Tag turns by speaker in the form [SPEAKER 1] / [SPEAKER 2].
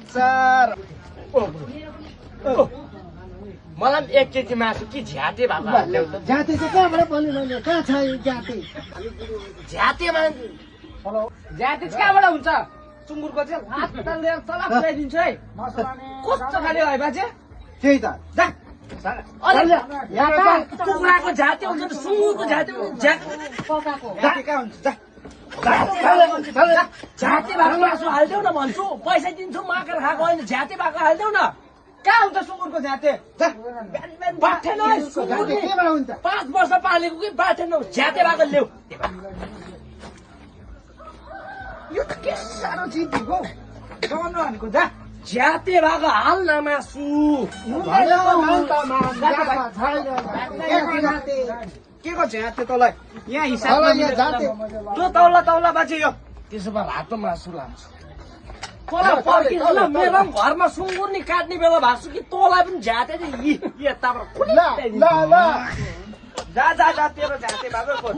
[SPEAKER 1] अचार मलाई 1 केजी मासु कि झ्याते भएको हाल्देऊ त।
[SPEAKER 2] जाति चाहिँ कहाँबाट बन्यो मैले कहाँ छ यो जाति
[SPEAKER 1] झ्यातेमा झ्याते चाहिँ कहाँबाट हुन्छ? सुँगुरको चाहिँ हात लिएर तल पुऱ्याइदिन्छु है। कस्तो खाले है बाजे?
[SPEAKER 2] त्यही त
[SPEAKER 1] जा कुखुराको झाते हुन्छ त सुँगुरको झाते पकाएको
[SPEAKER 2] कहाँ हुन्छ जा
[SPEAKER 1] झाते भएको मासु हालिदेऊ न भन्छु। पैसा दिन्छु माकेर खाएको होइन झ्याते भएको हालिदेऊ न। कहाँ हुन्छ सुँगुरको झाते? बाठेन है सुँगुरले।
[SPEAKER 2] केबाट हुन्छ
[SPEAKER 1] 5 वर्ष पालेको कि बाठेन झ्याते भएको ल्याऊ। यो त के साह्रो चिज दिएको
[SPEAKER 2] गर्नु भनेको जा
[SPEAKER 1] झ्याते भएको हाल न मासु।
[SPEAKER 2] के को झ्याते तँलाई यहाँ हिसाब
[SPEAKER 1] त्यो तौला बाजे यो। त्यसो भए रातो मासु लान्छु। तँलाई पर्खिन्छ ल मेरो घरमा सुँगुर नि काट्ने बेला भएको छु कि तँलाई पनि झ्याते यताबाट जा तेरो झ्याते भएको